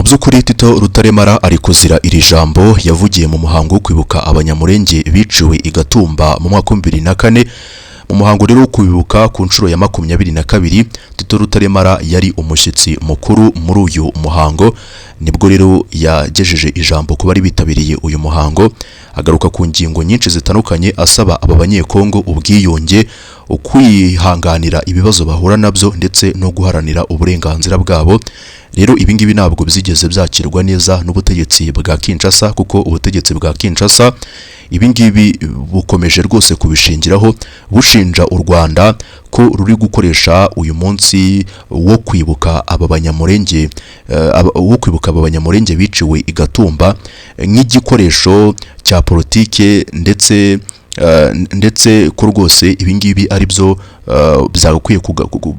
Mu by'ukuri Tito Rutaremara ari kuzira iri jambo yavugiye mu muhango wo kwibuka Abanyamurenge biciwe i Gatumba mu mwaka wa 2004. Mu muhango rero wo kwibuka ku nshuro ya 22, Tito Rutaremara yari umushyitsi mukuru muri uyu muhango. Nibwo rero yagejeje ijambo ku bari bitabiriye uyu muhango, agaruka ku ngingo nyinshi zitandukanye, asaba aba Banyekongo ubwiyunge, ukwihanganira ibibazo bahura nabyo ndetse no guharanira uburenganzira bwabo. Rero ibingibi ntabwo byigeze byakirwa neza n'ubutegetsi bwa Kinshasa, kuko ubutegetsi bwa Kinshasa ibingibi bukomeje rwose kubishingiraho bushinja u Rwanda ko ruri gukoresha uyu munsi wo kwibuka aba Banyamurenge, wo kwibuka aba Banyamurenge biciwe i Gatumba nk'igikoresho cya politike, ndetse ko rwose ibingibi ari byo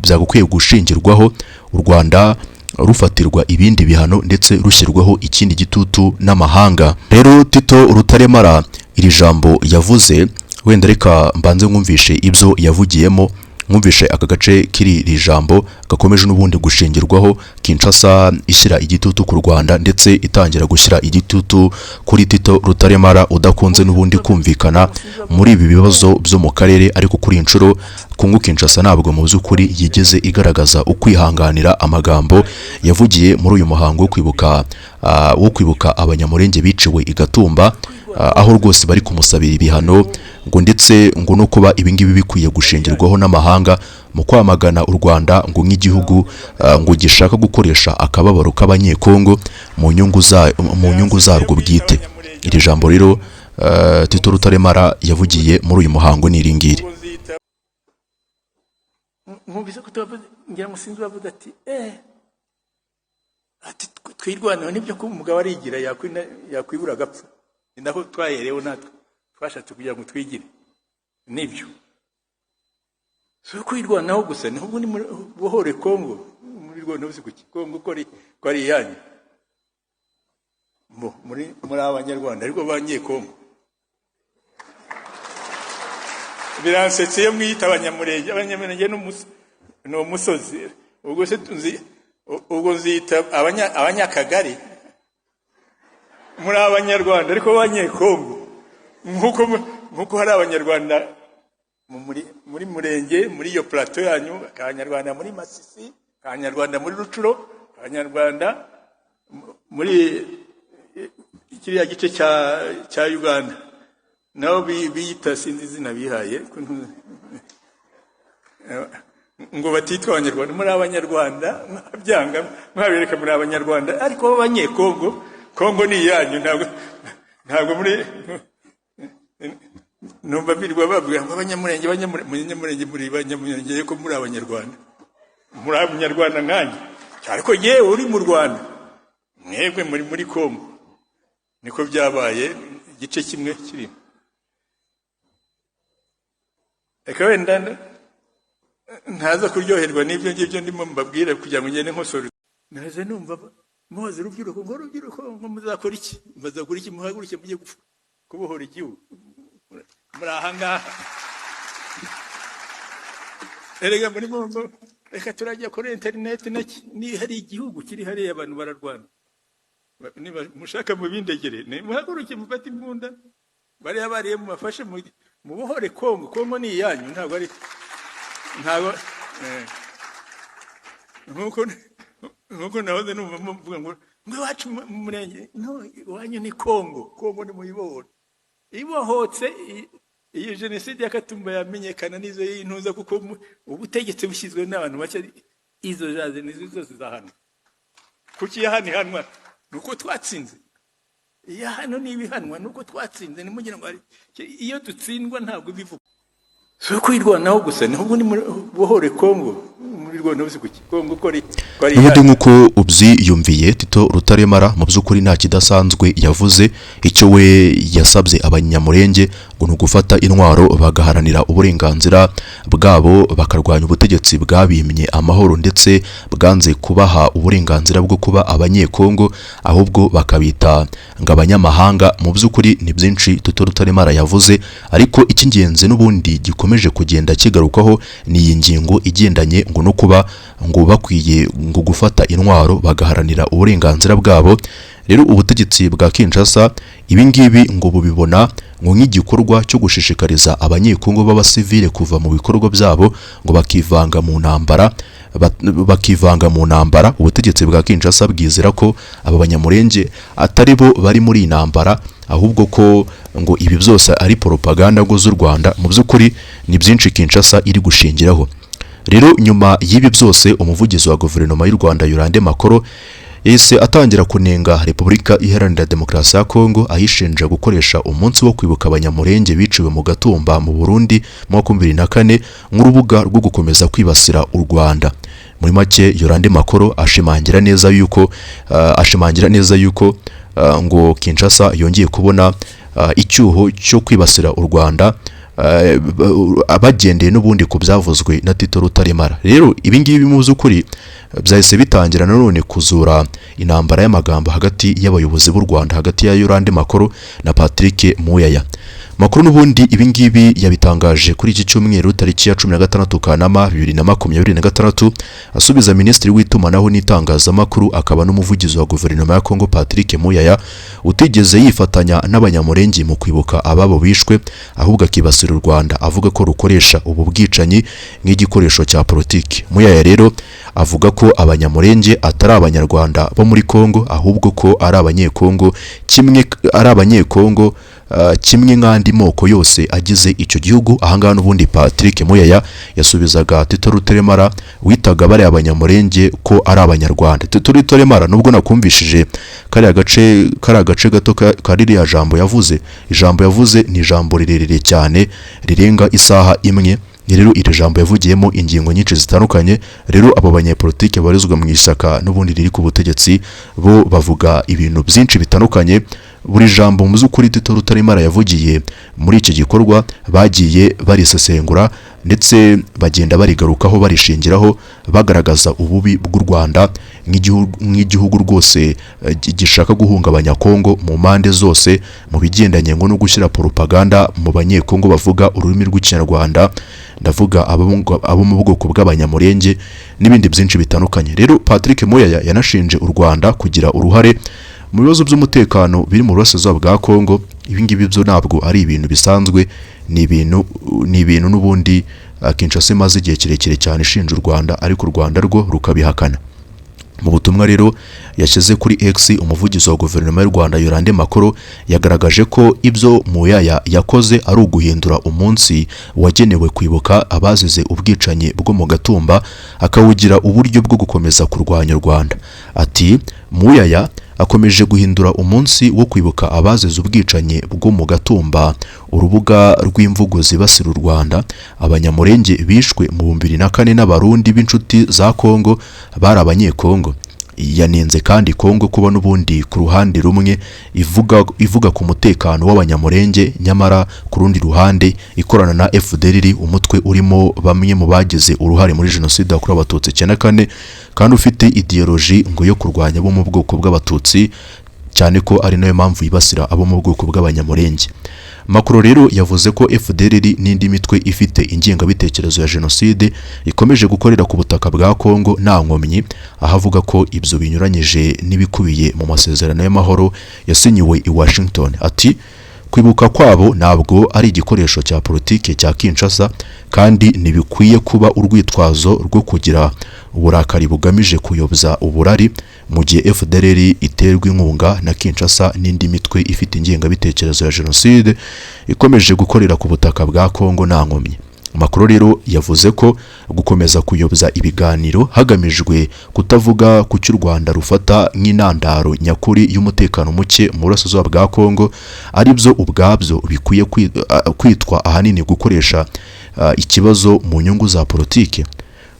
byagakwiye gushingirwaho u Rwanda rufatirwa ibindi bihano ndetse rushyirwaho ikindi gitutu n'amahanga. Rero Tito Rutaremara iri jambo yavuze, wenda reka mbanze nkumvishe ibyo yavugiyemo, nkumvishe aka gace k'iri jambo gakomeje n'ubundi gushingirwaho Kinshasa ishyira igitutu ku Rwanda ndetse itangira gushyira igitutu kuri Tito Rutaremara udakunze n'ubundi kumvikana muri ibi bibazo byo mu karere. Ariko kuri inshuro Kongo Kinshasa ntabwo mu by'ukuri yigeze igaragaza ukwihanganira amagambo yavugiye muri uyu muhango wo kwibuka Abanyamurenge biciwe i Gatumba, aho rwose bari kumusabira ibihano ngo ndetse ngo no kuba ibingibi bikwiye gushingirwaho n'amahanga mu kwamagana u Rwanda ngo nk'igihugu ngo gishaka gukoresha akababaro k'Abanyekongo mu nyungu zarwo bwite. Iri jambo rero Tito Rutaremara yavugiye muri uyu muhango ni iri ngiri. Mwumvise ko tubavuze, ngira ngo sinzi uwavuze ati ati twirwaneho nibyo ko umugabo arigira yakwibura agapfa. Ni naho twaherewe natwe twashatse kugira ngo twigire nibyo, si ukwirwanaho gusa, nubwo ni buhore Kongo muri rwanda uzi kuki Kongo ko ari iyanyu muri Abanyarwanda ariko Abanyekongo. Biransetse iyo mwiyita Abanyamurenge. Abanyamurenge ni umusozi, ubwo se ubwo nzita Abanyakagari. Muri Abanyarwanda ariko Abanyekongo, nk'uko hari Abanyarwanda muri Murenge, muri iyo plateau yanyu, Abanyarwanda muri Masisi, Abanyarwanda muri Rucuro, Abanyarwanda muri kiriya gice cya Uganda, nabo biyita sinzi izina bihaye ngo batitwa Abanyarwanda. Muri Abanyarwanda mwabyanga mwabereka muri Abanyarwanda ariko b'Abanyekongo. Kongo ni iyanyu, ntabwo muri numva birirwa babwira ngo Abanyamurenge, Abanyamurenge muri Abanyamurenge ko muri Abanyarwanda, muri Abanyarwanda nkanjye, ariko yewe uri mu Rwanda, mwebwe muri Kongo. Niko byabaye igice kimwe kirimo. Reka wenda ntaza kuryoherwa n'ibyo ngibyo ndimo mbabwira kugira ngo ngende nkosore. Naje numva muhoze urubyiruko ngo urubyiruko ngo muzakora iki, muzakora iki, muhaguruke mujye kubohora igihugu. Muri aha ngaha erega muri ngo reka turajya kuri interineti, ni hari igihugu kiri hariya abantu bararwana, niba mushaka mubindegere, muhaguruke mufate imbunda, bariya bariye mubafashe mubohore Kongo. Kongo ni iyanyu, ntabwo ari ntabwo nkuko nahoze numva muvuga ngo iwacu mu Murenge, no iwanyu ni Kongo. Kongo ni muyibohore, ibohotse iyi jenoside ya Katumba yamenyekana n'izo y'intuza, kuko ubutegetsi bushyizwe n'abantu bake, izo jaze nizo zose zahanwa. Kuki yahanihanwa? Nuko twatsinze. Iya hano niba ihanwa nuko twatsinze, nimugira ngo iyo dutsindwa ntabwo bivuga. Si ukwirwanaho gusa, nubwo ni buhore Kongo muri rwanda uzi kuki Kongo ko ari n'ubundi nk'uko ubyiyumviye Tito Rutaremara mu by'ukuri nta kidasanzwe yavuze. Icyo we yasabye Abanyamurenge ngo ni ugufata intwaro bagaharanira uburenganzira bwabo, bakarwanya ubutegetsi bwabimye amahoro ndetse bwanze kubaha uburenganzira bwo kuba Abanyekongo, ahubwo bakabita ngo abanyamahanga. Mu by'ukuri ni byinshi Tito Rutaremara yavuze, ariko icy'ingenzi n'ubundi gikomeje kugenda kigarukaho ni iyi ngingo igendanye ngo no kuba ngo bakwiye ngo gufata intwaro bagaharanira uburenganzira bwabo. Rero ubutegetsi bwa Kinshasa ibi ngibi ngo bubibona ngo nk'igikorwa cyo gushishikariza abanyekongo b'abasivile kuva mu bikorwa byabo ngo bakivanga mu ntambara bakivanga mu ntambara. Ubutegetsi bwa Kinshasa bwizera ko aba Banyamurenge atari bo bari muri iyi ntambara, ahubwo ko ngo ibi byose ari propaganda ngo z'u Rwanda. Mu by'ukuri ni byinshi Kinshasa iri gushingiraho. Rero nyuma y'ibi byose, umuvugizi wa guverinoma y'u Rwanda Yolande Makolo yahise atangira kunenga Repubulika Iharanira Demokarasi ya Kongo, ayishinja gukoresha umunsi wo kwibuka Abanyamurenge biciwe mu Gatumba mu Burundi mu mwaka 2004 nk'urubuga rwo gukomeza kwibasira u Rwanda. Muri make, Yolande Makolo ashimangira neza yuko ngo Kinshasa yongeye kubona icyuho cyo kwibasira u Rwanda bagendeye n'ubundi ku byavuzwe na Tito Rutaremara. Rero ibi ngibi mu by'ukuri byahise bitangira nanone kuzura intambara y'amagambo hagati y'abayobozi b'u Rwanda, hagati ya Yolande Makolo na Patrick Muyaya. Makolo n'ubundi ibi ngibi yabitangaje kuri iki cyumweru tariki ya 16 Kanama 2026, asubiza Minisitiri w'itumanaho n'itangazamakuru akaba n'umuvugizi wa guverinoma ya Kongo Patrick Muyaya, utigeze yifatanya n'Abanyamurenge mu kwibuka ababo bishwe, ahubwo akibasira u Rwanda avuga ko rukoresha ubu bwicanyi nk'igikoresho cya politiki. Muyaya rero avuga ko Abanyamurenge atari Abanyarwanda bo muri Kongo, ahubwo ko ari Abanyekongo kimwe ari Abanyekongo kimwe nk'andi moko yose agize icyo gihugu. Ahangaha n'ubundi Patrick Muyaya yasubizaga Tito Rutaremara witaga bariya Abanyamurenge ko ari Abanyarwanda. Tito Rutaremara, nubwo nakumvishije kariya gace gato ka ririya jambo yavuze, ijambo yavuze ni ijambo rirerire cyane rirenga isaha imwe. Rero iri jambo yavugiyemo ingingo nyinshi zitandukanye. Rero abo banyepolitike babarizwa mu ishyaka n'ubundi riri ku butegetsi bo bavuga ibintu byinshi bitandukanye. Buri jambo mu by'ukuri Tito Rutaremara yavugiye muri iki gikorwa bagiye barisesengura, ndetse bagenda barigarukaho, barishingiraho bagaragaza ububi bw'u Rwanda nk'igihugu rwose gishaka guhungabanya Kongo mu mpande zose, mu bigendanye ngo no gushyira propaganda mu Banyekongo bavuga ururimi rw'Ikinyarwanda, ndavuga abo mu bwoko bw'Abanyamurenge, n'ibindi byinshi bitandukanye. Rero Patrick Muyaya yanashinje u Rwanda kugira uruhare mu bibazo by'umutekano biri mu burasirazuba bwa Kongo. Ibi ngibi byo ntabwo ari ibintu bisanzwe, ni ibintu n'ubundi Kinshasa imaze igihe kirekire cyane ishinja u Rwanda, ariko u Rwanda rwo rukabihakana. Mu butumwa rero yashyize kuri X, umuvugizi wa guverinoma y'u Rwanda Yolande Makolo yagaragaje ko ibyo Muyaya yakoze ari uguhindura umunsi wagenewe kwibuka abazize ubwicanyi bwo mu Gatumba, akawugira uburyo bwo gukomeza kurwanya u Rwanda. Ati: "Muyaya akomeje guhindura umunsi wo kwibuka abazize ubwicanyi bwo mu Gatumba urubuga rw'imvugo zibasira u Rwanda. Abanyamurenge bishwe mu 2004 n'Abarundi b'inshuti za Kongo bari Abanyekongo." Yanenze kandi Kongo kuba n'ubundi ku ruhande rumwe ivuga ku mutekano w'Abanyamurenge, nyamara ku rundi ruhande ikorana na FDLR, umutwe urimo bamwe mu bagize uruhare muri jenoside yakorewe Abatutsi 94, kandi ufite idéologie ngo yo kurwanya abo mu bwoko bw'Abatutsi, cyane ko ari nayo mpamvu yibasira abo mu bwoko bw'Abanyamurenge. Makolo rero yavuze ko FDLR n'indi mitwe ifite ingengabitekerezo ya jenoside ikomeje gukorera ku butaka bwa Kongo nta nkomyi, aho avuga ko ibyo binyuranyije n'ibikubiye mu masezerano y'amahoro yasinyiwe i Washington. Ati: "Kwibuka kwabo ntabwo ari igikoresho cya politike cya Kinshasa, kandi ntibikwiye kuba urwitwazo rwo kugira uburakari bugamije kuyobya uburari, mu gihe FDLR iterwa inkunga na Kinshasa n'indi mitwe ifite ingengabitekerezo ya jenoside ikomeje gukorera ku butaka bwa Kongo nta nkomyi." Makolo rero yavuze ko gukomeza kuyobya ibiganiro hagamijwe kutavuga ku cyo u Rwanda rufata nk'intandaro nyakuri y'umutekano muke mu burasirazuba bwa Kongo ari byo ubwabyo bikwiye kwitwa ahanini gukoresha ikibazo mu nyungu za politike.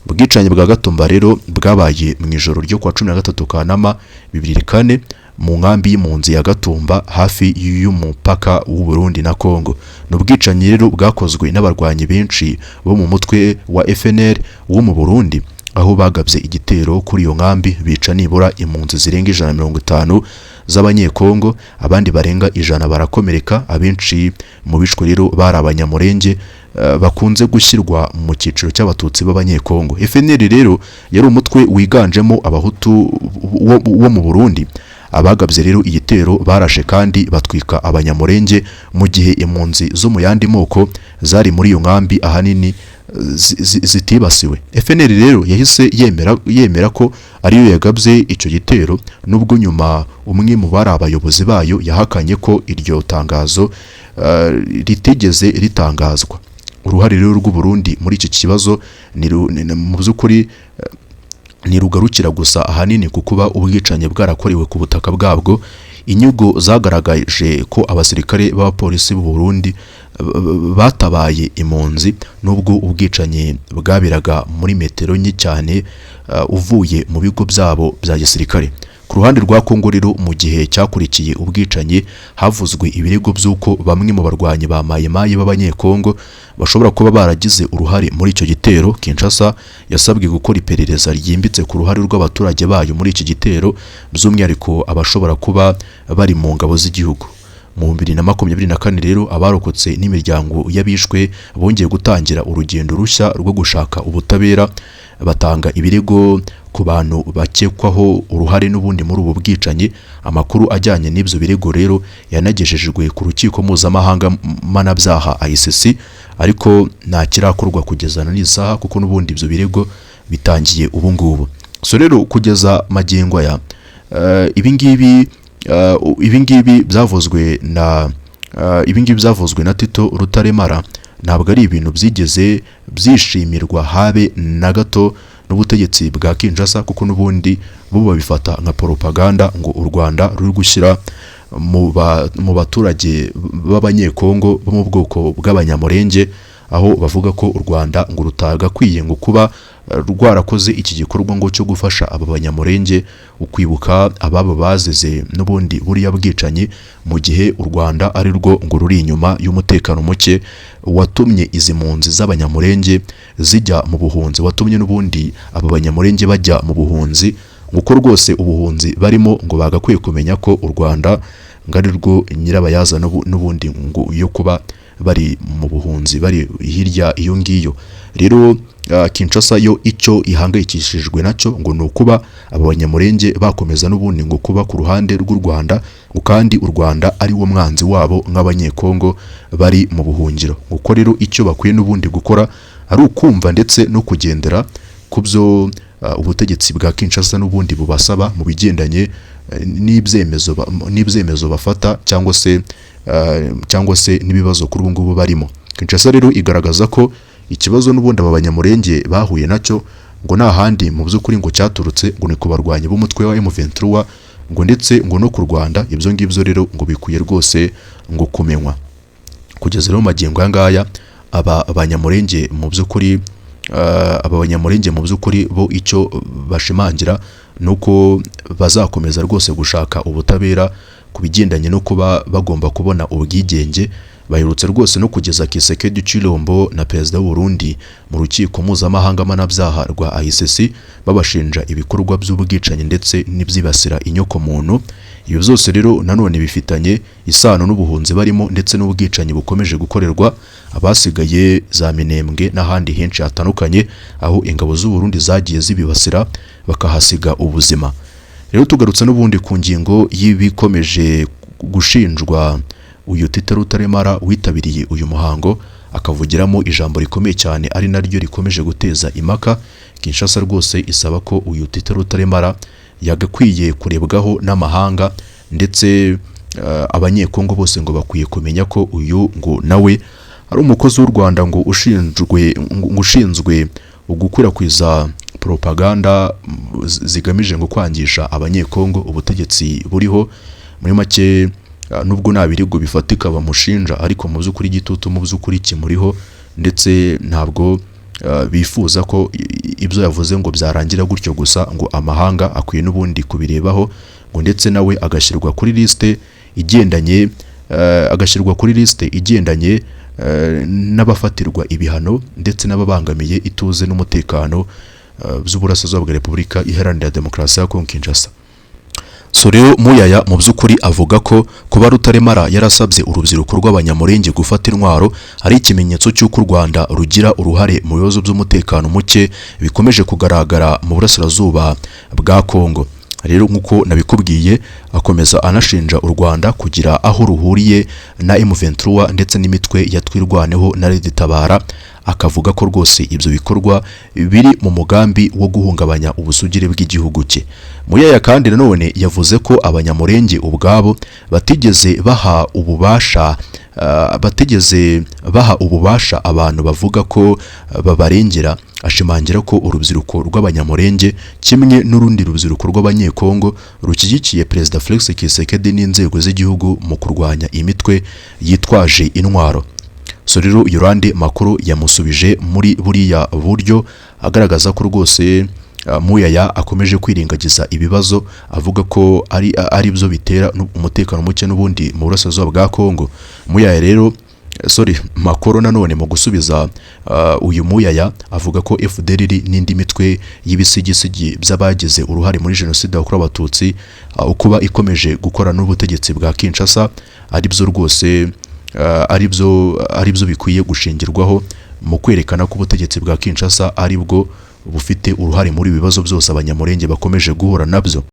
Ubwicanyi bwa Gatumba rero bwabaye mu ijoro ryo kuwa 13 Kanama 2004 mu nkambi y'impunzi ya Gatumba hafi y'umupaka w'u Burundi na Kongo. Ni ubwicanyi rero bwakozwe n'abarwanyi benshi bo mu mutwe wa FNL wo mu Burundi, aho bagabye igitero kuri iyo nkambi bica nibura impunzi zirenga 150. z'Abanyekongo, abandi barenga 100 barakomereka. Abenshi mu bishwe rero bari Abanyamurenge, bakunze gushyirwa mu cyiciro cy'Abatutsi b'Abanyekongo. FNL rero yari umutwe wiganjemo Abahutu wo mu Burundi. Abagabye rero igitero barashe kandi batwika Abanyamurenge, mu gihe impunzi zo mu yandi moko zari muri iyo nkambi ahanini zitibasiwe. FNL rero yahise yemera ko ariyo yagabye icyo gitero, nubwo nyuma umwe mu bari abayobozi bayo yahakanye ko iryo tangazo ritigeze ritangazwa. Uruhare rero rw'u Burundi muri iki kibazo mu by'ukuri ntirugarukira gusa ahanini ku kuba ubwicanyi bwarakorewe ku butaka bwabwo. Inyigo zagaragaje ko abasirikare b'abapolisi b'u Burundi batabaye impunzi, nubwo ubwicanyi bwaberaga muri metero nke cyane uvuye mu bigo byabo bya gisirikare. Ku ruhande rwa Kongo rero, mu gihe cyakurikiye ubwicanyi havuzwe ibirego by'uko bamwe mu barwanyi ba Mayi-Mayi b'Abanyekongo bashobora kuba baragize uruhare muri icyo gitero. Kinshasa yasabwe gukora iperereza ryimbitse ku ruhare rw'abaturage bayo muri iki gitero, by'umwihariko abashobora kuba bari mu ngabo z'igihugu. Mu 2024 rero, abarokotse n'imiryango y'abishwe bongeye gutangira urugendo rushya rwo gushaka ubutabera, batanga ibirego ku bantu bakekwaho uruhare n'ubundi muri ubu bwicanyi. Amakuru ajyanye n'ibyo birego rero yanagejejwe ku rukiko mpuzamahanga mpanabyaha ICC, ariko nta kirakorwa kugeza n'isaha, kuko n'ubundi ibyo birego bitangiye ubu ngubu. So rero kugeza magingo aya, ibingibi byavuzwe na Tito Rutaremara ntabwo ari ibintu byigeze byishimirwa habe na gato n'ubutegetsi bwa Kinshasa, kuko n'ubundi bo babifata nka propaganda ngo u Rwanda ruri gushyira mu baturage b'Abanyekongo bo mu bwoko bw'Abanyamurenge, aho bavuga ko u Rwanda ngo rutagakwiye ngo kuba rwarakoze iki gikorwa ngo cyo gufasha aba Banyamurenge ukwibuka ababo bazize n'ubundi buriya bwicanyi, mu gihe u Rwanda ari rwo ngo ruri inyuma y'umutekano muke watumye izi mpunzi z'Abanyamurenge zijya mu buhunzi, watumye n'ubundi aba Banyamurenge bajya mu buhunzi. Nguko rwose ubuhunzi barimo, ngo bagakwiye kumenya ko u Rwanda ngo ari rwo nyirabayazana n'ubundi ngo yo kuba bari mu buhunzi, bari hirya iyo ngiyo. Rero Kinshasa yo icyo ihangayikishijwe nacyo ngo ni ukuba aba Banyamurenge bakomeza n'ubundi ngo kuba ku ruhande rw'u Rwanda, ngo kandi u Rwanda ari wo mwanzi wabo nk'Abanyekongo bari mu buhungiro. Nguko rero icyo bakwiye n'ubundi gukora ari ukumva ndetse no kugendera ku byo ubutegetsi bwa Kinshasa n'ubundi bubasaba mu bigendanye n'ibyemezo bafata cyangwa se n'ibibazo kuri ubu ngubu barimo. Kinshasa rero igaragaza ko ikibazo n'ubundi aba Banyamurenge bahuye nacyo ngo nta handi mu by'ukuri ngo cyaturutse, ngo ni ku barwanyi b'umutwe wa M23, ngo ndetse ngo no ku Rwanda. Ibyo ngibyo rero ngo bikwiye rwose ngo kumenywa. Kugeza rero magingo aya ngaya, aba Banyamurenge mu by'ukuri aba Banyamurenge mu by'ukuri bo icyo bashimangira nuko bazakomeza rwose gushaka ubutabera ku bigendanye no kuba bagomba kubona ubwigenge. Baherutse rwose no kugeza Kisekedi Chilombo na perezida w'u Burundi mu rukiko mpuzamahanga mpanabyaha rwa ICC, babashinja ibikorwa by'ubwicanyi ndetse n'ibyibasira inyokomuntu. Ibyo byose rero nanone bifitanye isano n'ubuhunzi barimo ndetse n'ubwicanyi bukomeje gukorerwa abasigaye za Minembwe n'ahandi henshi hatandukanye, aho ingabo z'u Burundi zagiye zibibasira bakahasiga ubuzima. Rero tugarutse n'ubundi ku ngingo y'ibikomeje gushinjwa uyu Tito Rutaremara witabiriye uyu muhango akavugiramo ijambo rikomeye cyane ari naryo rikomeje guteza impaka, Kinshasa rwose isaba ko uyu Tito Rutaremara yagakwiye kurebwaho n'amahanga, ndetse Abanyekongo bose ngo bakwiye kumenya ko uyu ngo nawe ari umukozi w'u Rwanda ngo ushinzwe gukwirakwiza propaganda zigamije ngo kwangisha Abanyekongo ubutegetsi buriho. Muri make, nubwo nta birego bifatika bamushinja, ariko mu by'ukuri igitutu mu by'ukuri kimuriho, ndetse ntabwo bifuza ko ibyo yavuze ngo byarangira gutyo gusa, ngo amahanga akwiye n'ubundi kubirebaho, ngo ndetse nawe agashyirwa kuri liste igendanye n'abafatirwa ibihano ndetse n'ababangamiye ituze n'umutekano by'uburasirazuba bwa Repubulika Iharanira Demokarasi ya Kongo Kinshasa. So rero Muyaya mu by'ukuri avuga ko kuba Rutaremara yarasabye urubyiruko rw'Abanyamurenge gufata intwaro ari ikimenyetso cy'uko u Rwanda rugira uruhare mu bibazo by'umutekano muke bikomeje kugaragara mu burasirazuba bwa Kongo. Rero nk'uko nabikubwiye, akomeza anashinja u Rwanda kugira aho ruhuriye na M23 ndetse n'imitwe ya Twirwaneho na Red Tabara, akavuga ko rwose ibyo bikorwa biri mu mugambi wo guhungabanya ubusugire bw'igihugu cye. Muyaya kandi nanone yavuze ko Abanyamurenge ubwabo batigeze baha ububasha abantu bavuga ko babarengera, ashimangira ko urubyiruko rw'Abanyamurenge kimwe n'urundi rubyiruko rw'Abanyekongo rushyigikiye Perezida Felix Tshisekedi n'inzego z'igihugu mu kurwanya imitwe yitwaje intwaro. So rero Yolande Makolo yamusubije muri buriya buryo, agaragaza ko rwose Muyaya akomeje kwirengagiza ibibazo avuga ko ari byo bitera umutekano muke n'ubundi mu burasirazuba bwa Kongo. Muyaya rero, sorry, Makolo nanone mu gusubiza uyu Muyaya avuga ko FDLR n'indi mitwe y'ibisigisigi by'abagize uruhare muri jenoside yakorewe Abatutsi ukuba ikomeje gukora n'ubutegetsi bwa Kinshasa ari byo rwose ari byo bikwiye gushingirwaho mu kwerekana ko ubutegetsi bwa Kinshasa ari bwo bufite uruhare muri ibi bibazo byose Abanyamurenge bakomeje guhura nabyo.